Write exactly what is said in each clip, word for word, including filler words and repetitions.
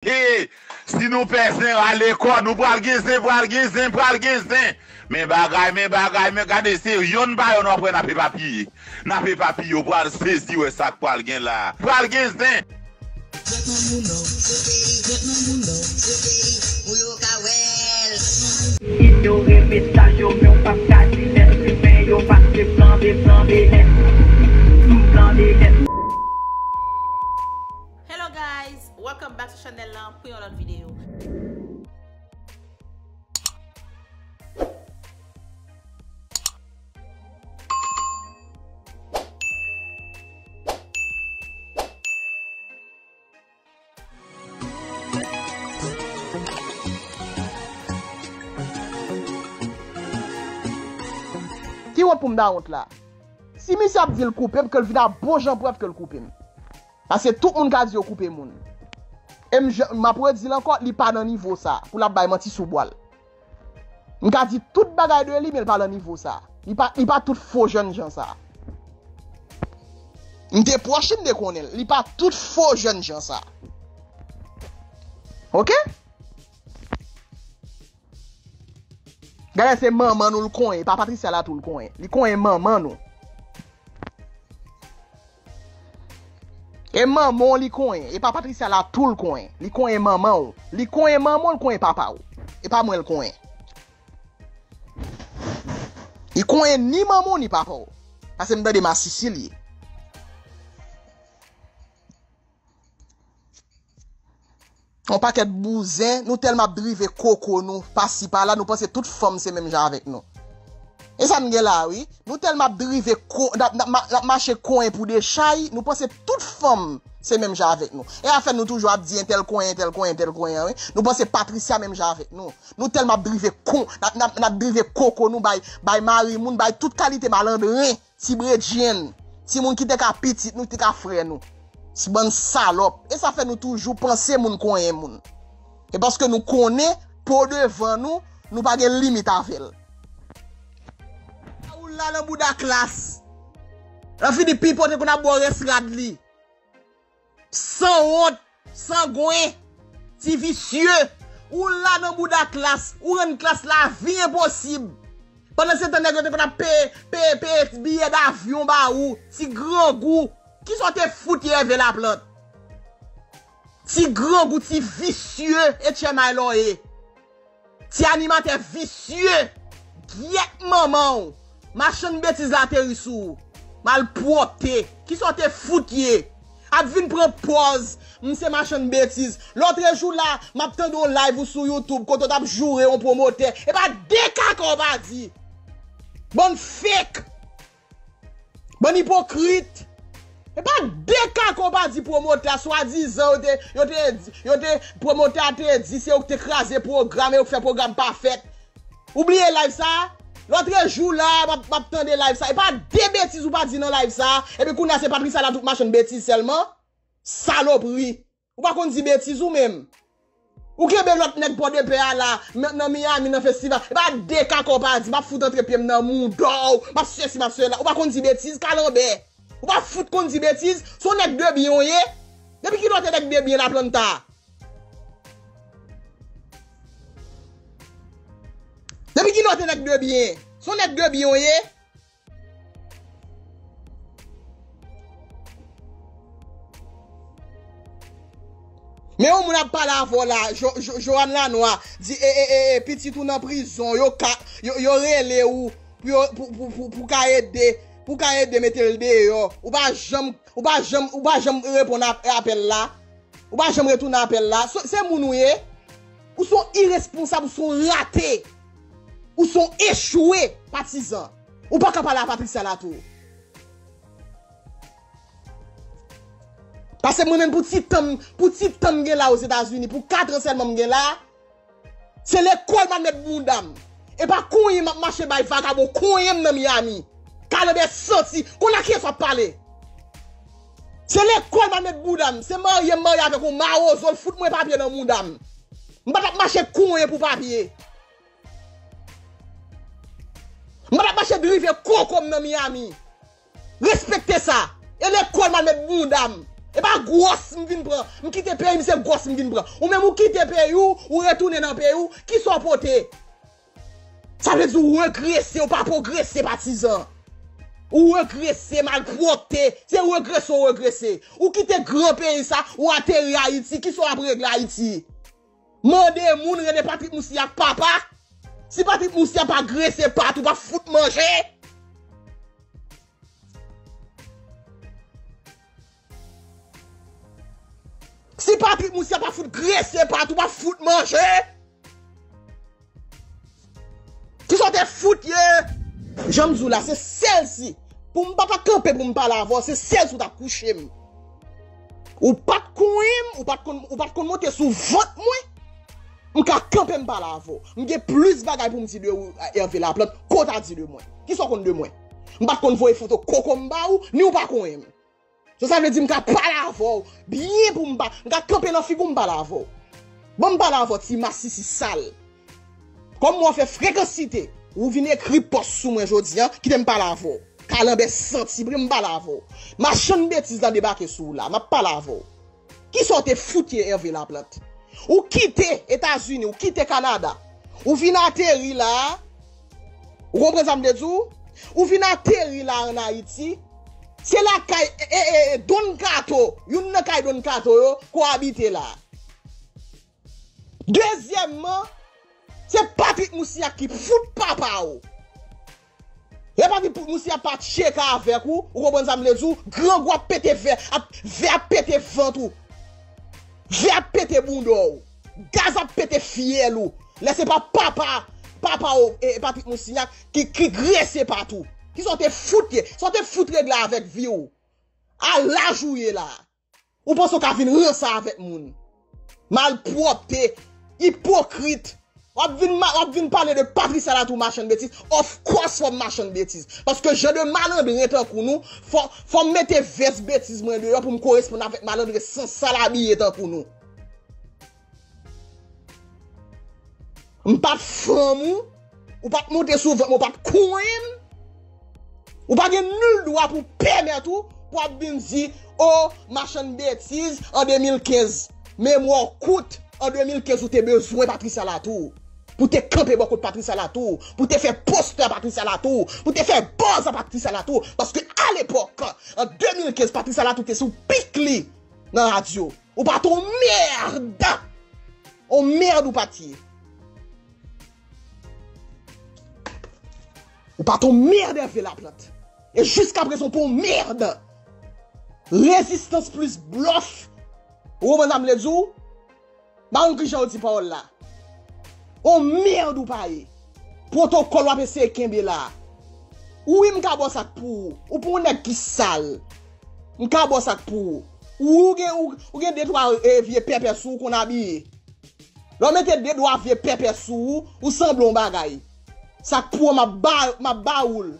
E si nou pè zen rale kò, nou pral gen zen, pral gen zen, pral gen zen. Men bagay, men bagay, men gade, se yonn pa yonn w ap wè n ap epapiye. N ap epapiye, w pral sezi wè sa k pral gen la. Pral gen zen. Inyore mesaj yo, men w p ap ka di lèt imen yo, paske plan B, plan B nèt. Plan B nèt. Hello guys, welcome back to chanèl lan pou yon lòt videyo. Ki wont pou m ta wont la? Si misye ap di l koupe m, ke l vin ak bon jan prèv ke l koupe m. Paske tout moun ka di yo koupe moun. E m, jan, m ap redi l ankò, li pa nan nivo sa, pou l ap bay manti sou bwa l. M ka di tout bagay de li, men l pa nan nivo sa. Li pa, li pa tout fo jènjan sa. M te pwòch li, m te konnen l. Li pa tout fo jènjan sa. Oke? Gade, se manman nou l konyen, e pa Patricia la tou l konyen. Li konyen manman nou. E manman w li konyen, e pa Patricia la tou l konyen. Li konyen manman w. Li konyen manman w, li konyen papa w. E pa mwen l konyen. Li konyen ni manman w ni papa w. Paske m tande masisi l ye. Yon pakèt bouzen, nou tèlman ap drive koko nou pasi pala, nou panse tout fanm se menm jan avèk nou. E sa n gen la, wi. Nou tèlman ap drive ko, n ap, n ap ma-, n ap mache konyen pou de chay, nou panse tout fanm se menm jan avèk nou. E afè nou toujou ap di entèl konyen, entèl konyen, entèl konyen, wi. Nou panse Patricia menm jan avèk nou. Nou tèlman ap drive kon, n ap, n ap, n ap drive koko nou bay, bay mari moun, bay tout kalite malandren. Ti bredjenn, timoun ki te ka pitit nou, ki te ka frè nou. Ti bann salòp. E sa fè nou toujou panse moun konyen moun. E paske nou konnen, po devan nou, nou pa gen limit avè l. Ou la nan bouda Klass. Lan fini pipote konn ap bò rès rad li. Sanwont, sangwen, ti visye. Ou la nan bouda Klass, ou rann Klass lavi enposib. Pandansetan nèg yo te konn ap peye, peye, peye biyè davyon ba ou, ti grangou. Kisa w te fout ye Hervé Laplante? Ti grangou, ti visye, e tchèmay la w ye. Ti animatè visye, gyèt manman w, machann betiz la ateri sou ou, malpwòpte, kisa w te fout ye? Ap vin pran pòz, m se machann betiz. Lòtrejou la, m ap tande yon live ou sou YouTube, kote w t ap joure yon pwomotè. E pa de kaka w pa di. Bann fake. Bann ipokrit. E pa de kaka w pa di pwomotè a, swadizan yo te, yo te, yo te, pwomotè a te di se yo ki te kraze pwogram e yo ki fè pwogram pa fèt. Ou bliye live sa? Lòtrejou la, m ap, m ap tande live sa. E pa de betiz ou pa di nan live sa. Epi kounye a se Patricia la tout machann betiz sèlman. Salopri. Ou pa konn di betiz ou menm. Ou kenbe lòt nèg Pòdepè a la, nan, nan Miami, nan festival. E pa de kaka w pa di, m ap fout antre pye m nan mouda w, m ap sesi, m ap sela. Ou pa konn di betiz, kalanbè. Ou pa fout konn di betiz, se yon nèg de byen w ye. Depi kilè w te nèg de byen Laplanta? Depi kilè w te nèg de byen? Se yon nèg de byen w ye. Men yon moun ap pale avè w la, Jo-, Jo-, Joanne Lanois, di, e, e, e, e, pitit ou nan prizon, yo ka, yo, yo rele ou, pou yo, pou, pou, pou, pou ka ede, pou ka ede mete l deyò. Ou pa janm, ou pa janm, ou pa janm reponn ap-, apèl la. Ou pa janm retounen apèl la. Se, se moun ou ye. Ou se yon iresponsab, ou se yon rate. Ou se yon echwe, patizan. Ou pa ka pale a Patricia la tou. Paske mwen menm pou ti tan m, pou ti tan m gen la Ozetazini, pou kat an sèlman m gen la, se lekòl m al met bounda m. E pa konyen m ap mache bay vagabon konyen m nan Miami. Kalanbè santi, konn a kiyès w ap pale. Se lekòl m al met bounda m, se marye m marye avèk yon mawozo, l fout mwen papye nan bounda m. M pa t ap mache konyen pou papye. M pa t ap mache drive koko m nan Miami. Respekte sa. E lekòl m al met bounda m. E pa gwòs m vin pran. M kite peyi m, se gwòs m vin pran. Ou menm ou kite peyi w, ou retounen nan peyi w, kisa w pote? Sa vle di ou regrese, ou pa pwogrese, patizan. Ou regrese, malpwòpte, se regrese ou regrese. Ou kite gran peyi sa, ou ateri Ayiti, kisa w ap regle Ayiti? Mande moun rele Patrick Moussi ak papa. Si Patrick Moussi a pa grese pat ou, pa fout manje. Si Patrick Moussi a pa fout grese pat ou, pa fout manje. Kisa w te fout ye? Jan m di w la, se sèl si. Pou m pa ta kanpe pou m pale avè w, se sèl si w ta kouche m. Ou pa t konyen m, ou pa t konn, ou pa t konn monte sou vant mwen. M ka kanpe m pale avè w. M gen plis bagay pou m di de ou, Hervé Laplante, ke w ta di de mwen. Kisa w konn de mwen? M pa t konn voye foto koko m ba ou, ni w pa konyen m. So sa vle di m ka pale avè w byen pou m pa, m ka kanpe nan figi w m pale avè w. Ban m pale avè w, ti masisi sal. Kòm mwen fè frekansite, ou vin ekri pòs sou mwen jodi a, kite m pale avè w. Kalanbè santi, bre m pale avè w. Machann betiz la debake sou ou la, m ap pale avè w. Kisa w te fout ye, Hervé Laplante? Ou kite Etazini, ou kite Kanada. Ou vin ateri la. Ou konprann sa m vle di w? Ou vin ateri la ann Ayiti. Se lakay, e, e, e, Don Kato, youn nan kay Don Kato yo, ke w abite la. Dezyèmman, se Patrick Moussi a ki fout papa w. E pa di pou Moussi a pa tcheke avèk ou, ou konprann sa m vle di w, grangou ap pete vè, ap, vè ap pete vant ou. Vè ap pete bounda w. Gaz ap pete fyèl ou. Lè se pa papa, papa w, e, Patrick Moussi a ki, ki grese pat ou. Kisa w te fout ye? Sa w te fout regle avèk vi w? A laj ou ye la. Ou panse w ka vin ranse avèk moun? Malpwòpte, ipokrit. W ap vin, w ap vin pale de Patricia Latour machann betiz. Of course, fò m machann betiz. Paske jan de malandren tankou nou, fò, fò m mete vès betiz mwen deyò pou m koresponn avèk malandren san sal abiye tankou nou. M pa t fanm ou, ou pa t monte sou vant mwen, ou pa t konyen m. Ou pa gen nil dwa pou pèmèt ou pou ap vin di, o, machann betiz an de mil kenz. Memwa w kout, an de mil kenz ou te bezwen Patricia Latour. Pou te kanpe bò kot Patricia Latour, pou te fè postè Patricia Latour, pou te fè buzz a Patricia Latour. Paske alepòk, an de mil kenz, Patricia Latour te sou pik li nan radyo. Ou pa t on mèd. On mèd ou pa t ye. Ou pa t on mèd, Hervé Laplante. E jiskaprezan ou pa on mèd. Rezistans plis blòf. Ou konprann sa m vle di w? M pa konn kijan yo di pawòl la. On mèd ou pa ye. Pwotokòl w ap eseye kenbe la. Wi, m ka ba w sa k pou ou. Ou pa on nèg ki sal. M ka ba w sa k pou ou. Ou gen, ou, ou gen de twa, e, vye pèpè sou ou konn abiye. Lè w mete de twa vye pèpè sou ou, ou sanble on bagay. Sa k pou ou, m ap ba, m ap ba ou l.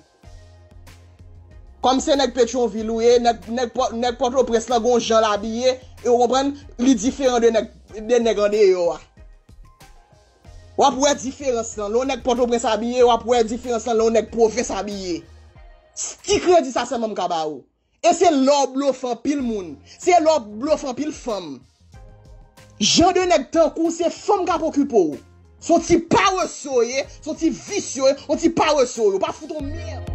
Kòm se nèg Petyonvil ou ye, nèg, nèg Pò-, nèg Pòtoprens lan gon jan l abiye, e ou konprann, li diferan de nèg, de nèg andeyò a. W ap wè diferans lan. Lè yon nèg Pòtoprens abiye, w ap wè diferans lan lè yon nèg pwovens abiye. Ti kredi sa sèlman m ka ba ou. E se lè w blofe anpil moun. Se lè w blofe anpil fanm. Jan de nèg tankou w, se fanm k ap okipe w. Se yon ti parese w ye, se yon ti visye w ye, yon ti parese w ye. Ou pa fout on mèd.